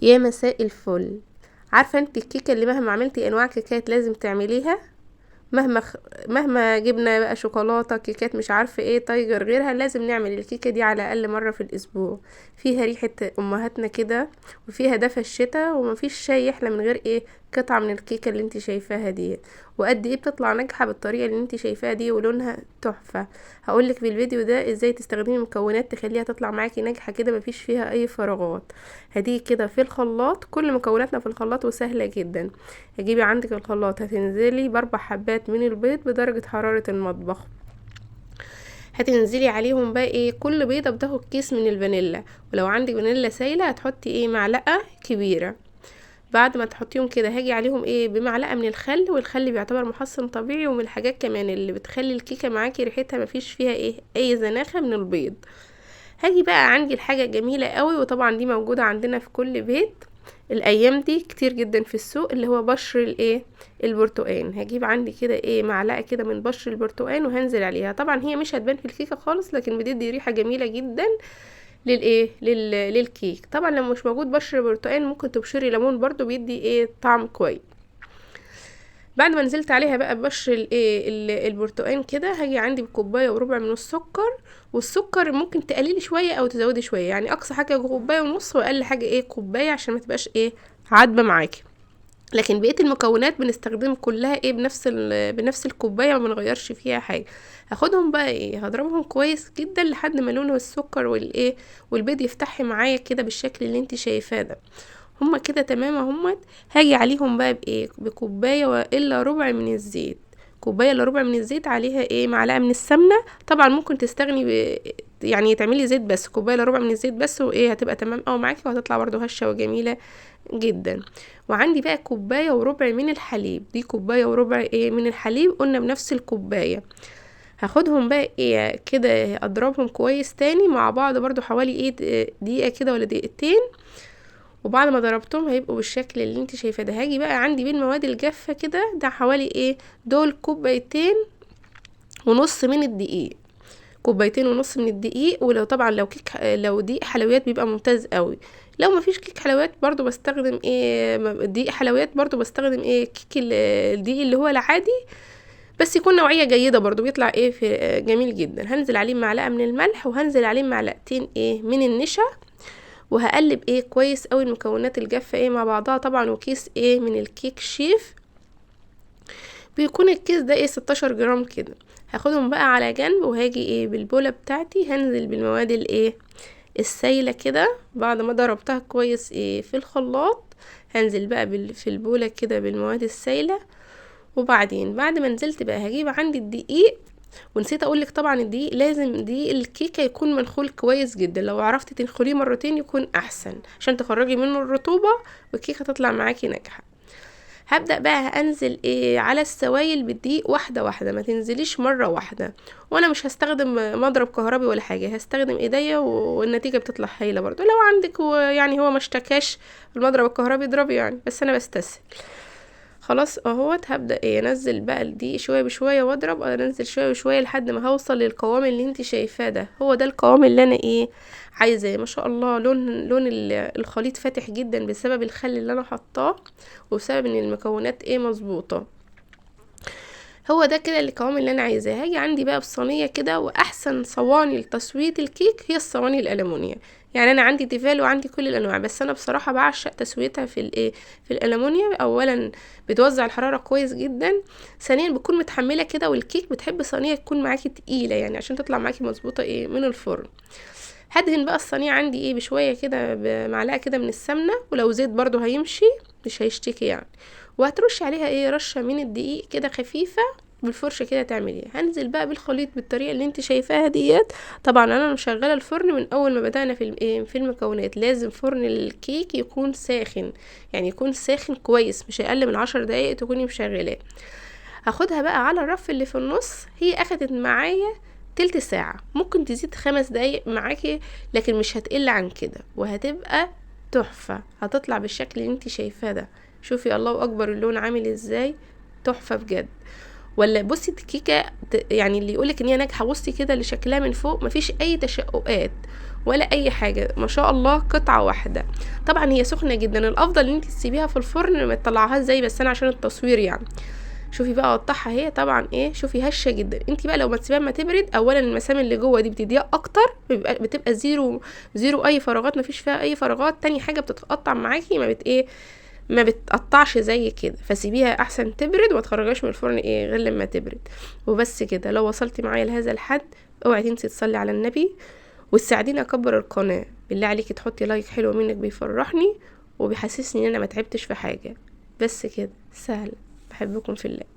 يا مساء الفل. عارفه انت الكيكه اللي مهما عملتي انواع كيكات لازم تعمليها، مهما جبنا بقى شوكولاتة كيكات مش عارفه ايه تايجر غيرها، لازم نعمل الكيكه دي على الاقل مرة في الاسبوع. فيها ريحه امهاتنا كده، وفيها دفى الشتاء، ومفيش شاي يحلى من غير ايه قطعه من الكيكه اللي انت شايفاها دي. وقد ايه بتطلع ناجحة بالطريقة اللي انت شايفاها دي، ولونها تحفة. هقولك في الفيديو ده ازاي تستخدمي مكونات تخليها تطلع معاكي ناجحة كده مفيش فيها اي فراغات. هدي كده في الخلاط، كل مكوناتنا في الخلاط وسهلة جدا. هتجيبي عندك الخلاط، هتنزلي باربع حبات من البيض بدرجة حرارة المطبخ، هتنزلي عليهم بقى ايه كل بيضة بتاخد كيس من الفانيلا، ولو عندك فانيلا سايله هتحطي ايه معلقه كبيرة. بعد ما تحطيهم كده هاجي عليهم ايه بمعلقه من الخل، والخل بيعتبر محصن طبيعي ومن الحاجات كمان اللي بتخلي الكيكه معاكي ريحتها مفيش فيها ايه اي زناخه من البيض. هاجي بقى عندي الحاجة جميلة قوي، وطبعا دي موجودة عندنا في كل بيت الايام دي كتير جدا في السوق، اللي هو بشر الايه البرتقان. هجيب عندي كده ايه معلقه كده من بشر البرتقان وهنزل عليها. طبعا هي مش هتبان في الكيكه خالص، لكن بتدي ريحه جميلة جدا للايه للكيك. طبعا لو مش موجود بشر برتقان ممكن تبشري ليمون برضو، بيدي ايه طعم كويس. بعد ما نزلت عليها بقى ببشر الايه البرتقان كده، هاجي عندي بكوبايه وربع من السكر، والسكر ممكن تقللي شوية او تزودي شوية، يعني اقصى حاجة كوباية ونص، واقل حاجة ايه كوباية، عشان ما تبقاش ايه عادبه معاكي. لكن بقية المكونات بنستخدم كلها ايه بنفس الكوباية، ما بنغيرش فيها حاجة. هاخدهم بقى ايه هضربهم كويس جدا لحد ما لون السكر والايه والبيض يفتح معايا كده بالشكل اللي انت شايفاه ده. هما كده تمام اهمت. هاجي عليهم بقى بايه بكوبايه والا ربع من الزيت، كوباية الا ربع من الزيت عليها ايه معلقه من السمنة. طبعا ممكن تستغني يعني تعملي زيت بس، كوباية الا ربع من الزيت بس، وايه هتبقى تمام اوي معاكي، وهتطلع برده هشه وجميلة جدا. وعندي بقى كوباية وربع من الحليب، دي كوباية وربع ايه من الحليب، قلنا بنفس الكوباية. هاخدهم بقى ايه كده اضربهم كويس تاني مع بعض برده حوالي ايه دقيقة كده ولا دقيقتين. وبعد ما ضربتهم هيبقوا بالشكل اللي انت شايفاه ده. هاجي بقى عندي بالمواد الجافه كده، ده حوالي ايه دول كوبايتين ونص من الدقيق، كوبايتين ونص من الدقيق. ولو طبعا لو كيك لو دقيق حلويات بيبقى ممتاز قوي، لو ما فيش كيك حلويات برضو بستخدم ايه دقيق حلويات، برضو بستخدم ايه كيك الدقيق اللي هو العادي، بس يكون نوعية جيدة برضو بيطلع ايه في جميل جدا. هنزل عليه معلقه من الملح، وهنزل عليه معلقتين ايه من النشا، وهقلب ايه كويس قوي المكونات الجافه ايه مع بعضها طبعا. وكيس ايه من الكيك شيف، بيكون الكيس ده ايه 16 جرام كده. هاخدهم بقى على جنب، وهاجي ايه بالبوله بتاعتي هنزل بالمواد الايه السايله كده بعد ما ضربتها كويس ايه في الخلاط. هنزل بقى في البوله كده بالمواد السايله. وبعدين بعد ما نزلت بقى هجيب عندي الدقيق، ونسيت اقولك طبعا الدقيق لازم دقيق الكيكه يكون منخول كويس جدا، لو عرفتي تنخليه مرتين يكون احسن عشان تخرجي منه الرطوبة والكيكه تطلع معاكي ناجحة. هبدا بقى انزل ايه على السوائل بالدقيق واحدة واحدة، ما تنزليش مرة واحدة. وانا مش هستخدم مضرب كهربي ولا حاجة، هستخدم ايديا والنتيجة بتطلع هايلة برضو. لو عندك يعني هو ما اشتكاش المضرب الكهربي اضربي يعني، بس انا بستسهل. خلاص اهوت. هبدا ايه انزل بقى الدقيق شوية بشوية واضرب، انزل شوية بشوية لحد ما هوصل للقوام اللي انت شايفاه ده. هو ده القوام اللي انا ايه عايزاه. ما شاء الله لون الخليط فاتح جدا بسبب الخل اللي انا حطاه، وبسبب ان المكونات ايه مظبوطة. هو ده كده القوام اللي انا عايزاه. هاجي عندي بقى بصينيه كده، واحسن صواني لتسوية الكيك هي الصواني الالومنيا. يعني انا عندي تيفال وعندي كل الانواع، بس انا بصراحة بعشق تسويتها في الايه في الالومنيا. اولا بتوزع الحرارة كويس جدا، ثانيا بتكون متحملة كده، والكيك بتحب صينية تكون معاكي تقيلة يعني عشان تطلع معاكي مظبوطة ايه من الفرن. هدهن بقى الصينية عندي ايه بشوية كده بمعلقه كده من السمنة، ولو زيت برضو هيمشي مش هيشتكي يعني. وهترش عليها ايه رشه من الدقيق كده خفيفة بالفرشه كده تعمليها. هنزل بقى بالخليط بالطريقة اللي انت شايفاها ديت. طبعا انا مشغله الفرن من اول ما بدانا في الايه في المكونات. لازم فرن الكيك يكون ساخن، يعني يكون ساخن كويس، مش اقل من 10 دقايق تكوني مشغلاه. هاخدها بقى على الرف اللي في النص. هي اخدت معايا تلت ساعة، ممكن تزيد 5 دقايق معاكي، لكن مش هتقل عن كده، وهتبقى تحفة. هتطلع بالشكل اللي انت شايفاه ده. شوفي الله اكبر اللون عامل ازاي، تحفة بجد. ولا بصي الكيكه يعني اللي يقولك ان هي ناجحة، بصي كده لشكلها من فوق مفيش اي تشققات، ولا اي حاجة، ما شاء الله قطعه واحدة. طبعا هي سخنة جدا، الافضل ان انت تسيبيها في الفرن ما تطلعهاش زي، بس انا عشان التصوير يعني. شوفي بقى قطعها اهي، طبعا ايه شوفي هشه جدا. انت بقى لو ما تسيبيها ما تبرد، اولا المسام اللي جوه دي بتضيق اكتر، بتبقى zero zero اي فراغات، مفيش فيها اي فراغات. تاني حاجة بتتقطع معاكي، ما بت ايه ما بتقطعش زي كده، فسيبيها احسن تبرد وما تخرجهاش من الفرن ايه غير لما تبرد. وبس كده. لو وصلتي معايا لهذا الحد اوعي تنسي تصلي على النبي وتساعديني اكبر القناة، بالله عليكي تحطي like حلو منك، بيفرحني وبيحسسني ان انا ما تعبتش في حاجة. بس كده سهل. بحبكم في الله.